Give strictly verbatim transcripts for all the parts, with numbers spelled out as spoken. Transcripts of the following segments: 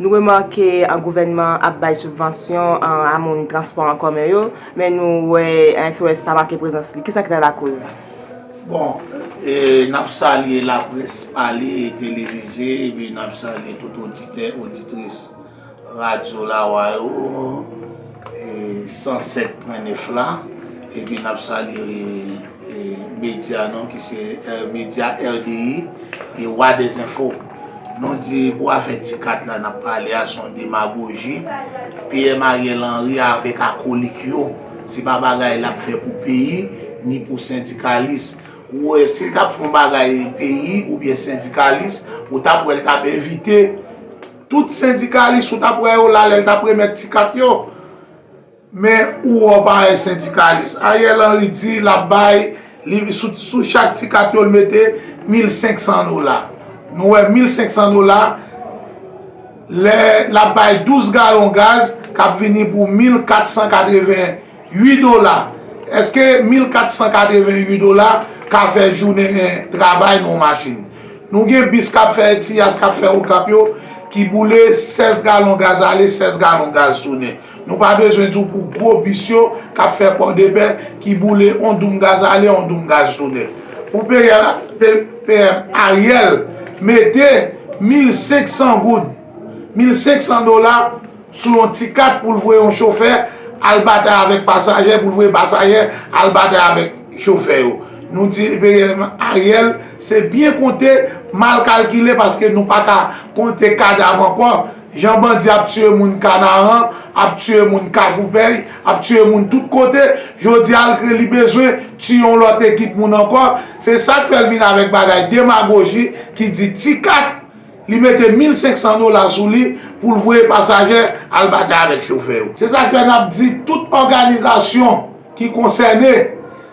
Nou remake an gouvènman ap bay sibvansyon an a moun transpò an komen yo, men nou wè S O S pa make prezans li. Kisa ki ta lakoz? Bon, e, n ap salye laprès pale e televize, epi n ap salye tout oditè, oditris Radyo Lawa yo, e, san sèt pwen nèf la, epi n ap salye, e, medya nou ki se, e, medya R D I e Wa dèzenfo. Nou di pou afè ti kat la n ap pale a se yon demagoji. P M Ariel Henry avèk akolik yo, se pa bagay l ap fè pou peyi, ni pou sendikalis. Ou wè, si l t ap fè yon bagay peyi oubyen sendikalis, ou t ap wè l t ap envite tout sendikalis, ou t ap wè yo la lè l t ap remèt ti kat yo. Men ou wè w parèy sendikalis. Ariel Henry di l ap bay, li, sou, sou chak ti kat yo, l mete mil senk san dola. Nou wè mil senk san dola, lè l ap bay douz galon gaz k ap vini pou mil kat san katreven uit dola. Èske mil kat san katreven uit dola ka fè jounen travay nan yon machin? Nou gen bis k ap fè Tiyas, k ap fè Okap yo, ki boule sèz galon gaz ale, sèz galon gaz tounen. Nou pa bezwen di w pou gwo bis yo k ap fè Pòdepè, ki boule yon doum gaz ale, yon doum gaz tounen. Pou P M, P M Ariel mete mil senk san goud, mil senk san dola sou yon ti kat pou l voye yon chofè al batay avèk pasajè, pou l voye pasajè al batay avèk chofè yo. Nou di P M Ariel, se byen konte, mal kalkile, paske nou pa ka konte kadav ankò. Jan bandi ap tiye moun Kanaran, ap tiye moun Kafoupèy, ap tiye moun tout kote, jodi a l kre li bezwen tiye yon lòt ekip moun ankò. Se sa k fè l vin avèk bagay demagoji ki di ti kat, li mete mil senk san dola sou li pou l voye pasajè al batay avèk chofè yo. Se sa k fè n ap di tout òganizasyon ki konsène,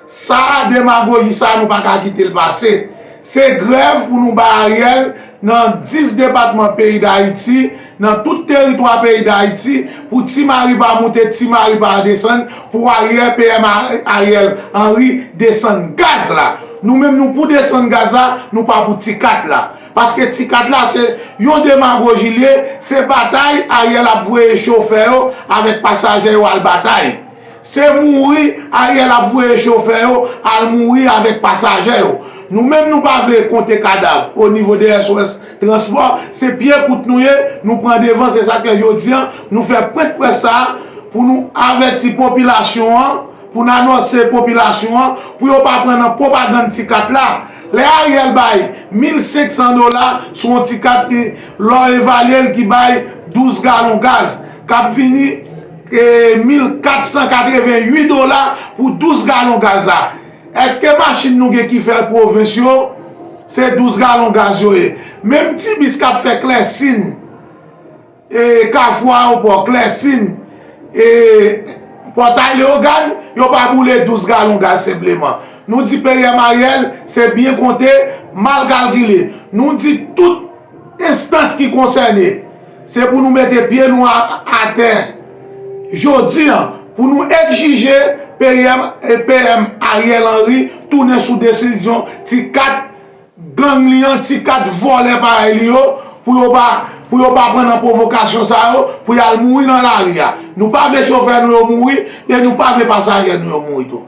sa a, demagoji sa a, nou pa ka kite l pase. Se grèv pou nou bay Ariel nan dis depatman peyi Dayiti, nan tout teritwa peyi Dayiti, pou Ti Mari pa moute, Ti Mari pa desann, pou Ariel, P M Ariel Henry desann gaz la. Nou menm nou pou desann gaz la, nou pa pou ti kat la. Paske ti kat la se yon demagoji l ye, se batay Ariel ap voye chofè yo avèk pasajè yo al batay. Se mouri Ariel ap voye chofè yo al mouri avèk pasajè yo. Nou menm nou pa vle konte kadav o nivo de S O S Transpò, se pye kout nou ye, nou pran devan, se sa k fè jodi a, nou fè pwent près sa a pou nou avèti popilasyon an, pou n anonse popilasyon an, pou yo pa pran nan pwopagann ti kat la. Lè Ariel bay mil senk san dola sou yon ti kat ki, lè w evalye l, ki bay douz galon gaz, k ap vini, e, mil kat san katreven uit dola pou douz galon gaz la. Èske machin nou gen ki fè pwovens yo, se douz galon gaz yo ye? Menm ti bis k ap fè Klèsin, e, Kafou Ayewopò, Klèsin, e, Pòtay Leyogàn, yo pa boule douz galon gaz senpleman. Nou di P M Ariel, se byen konte, mal kalkile. Nou di tout enstans ki konsène, se pou nou mete pye nou a, atè jodi a, pou nou egzije P M, e, P M Ariel Henry tounen sou desizyon ti kat gang li an, ti kat vòlè parèy li yo, pou yo pa, pou yo pa pran nan pwovokasyon sa yo, pou y al mouri nan lari a. Nou pa vle chofè nou yo mouri, e nou pa vle pasajè nou yo mouri tou.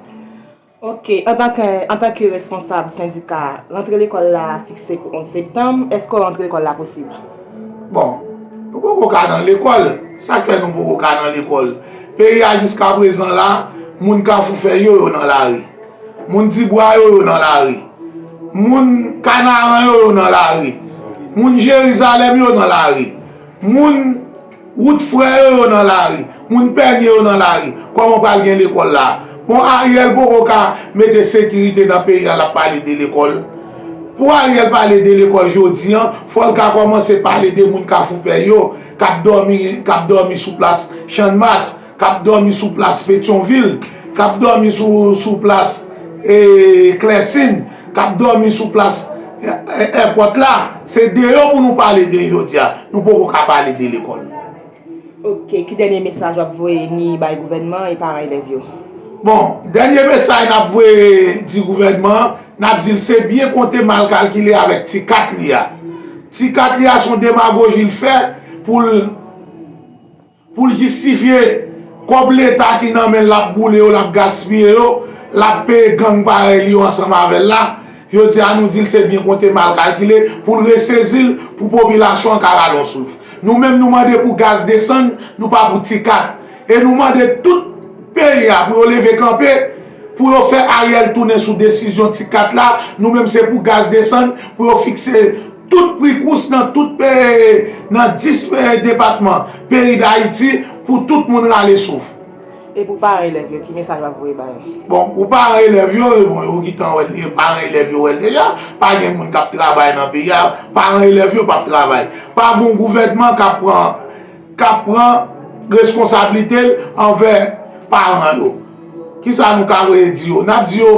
Ok, antanke, antanke responsab sendika, rantre lekòl la fikse pou onz septanm, èske rantre lekòl la posib? Bon, nou poko ka nan lekòl. Sa k fè nou poko ka nan lekòl? Peyi a jiska prezan la, moun Kafou Fèy yo, yo nan lari. Moun Dibwa yo, yo nan lari. Moun Kanaran yo, yo nan lari. Moun Jerizalèm yo nan lari. Moun Wout Frè yo, yo nan lari. Moun Pènye yo nan lari. Kòman pral gen lekòl la? Bon, Ariel poko ka mete sekirite nan peyi a, l ap pale de lekòl. Pou Ariel pale de lekòl jodi a, fò l ka kòmanse pale de moun Kafou Pèy yo, k ap dòmi, k ap dòmi sou plas Channmas, k ap dòmi sou plas Petyonvil, k ap dòmi sou, sou plas, e, Klèsin, k ap dòmi sou plas, e, e, èpòt la. Se de yo pou nou pale de jodi a. Nou poko ka pale de lekòl. Ok, ki dènye mesaj w ap voye ni bay gouvènman e paran elèv yo? Bon, dènye mesaj n ap voye di gouvènman an, n ap di l se byen konte, mal kalkile avèk ti kat li a. Ti kat li a se yon demagoji l fè pou l pou l jistifye kòb leta ki nan men l, l ap boule yo, l ap gaspiye yo, l ap peye gang parèy li yo ansanm avè l la. Yo di a nou di l se byen konte mal kalkile pou l resezi l, pou popilasyon an ka rale yon souf. Nou menm nou mande pou gaz desann, nou pa pou ti kat. E nou mande tout peyi a pou yo leve kanpe, pou yo fè Ariel tounen sou desizyon ti kat la. Nou menm se pou gaz desann, pou yo fikse tout pri kous nan tout peyi, nan dis peyi depatman peyi Dayiti, pou tout moun rale souf. E pou paran elèv yo, ki mesaj w ap voye ba yo? Bon, pou paran elèv yo, bon, yo gentan wè l, paran elèv yo wè l deja, pa gen moun k ap travay nan peyi a, paran elèv yo p ap travay. Pa gen yon gouvènman k ap pran k ap pran reskonsablite l anvè paran yo. Kisa nou ka voye di yo? N ap di yo,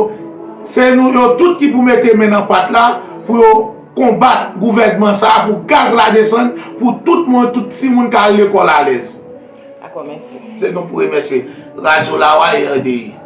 se nou yo tout ki pou mete men nan pat la pou yo konbat gouvènman sa a, pou gaz la desann, pou tout moun, tout timoun ka al lekòl alèz. Dakò, mèsi. Se nou pou remèsye Radyo Lawa e R D I.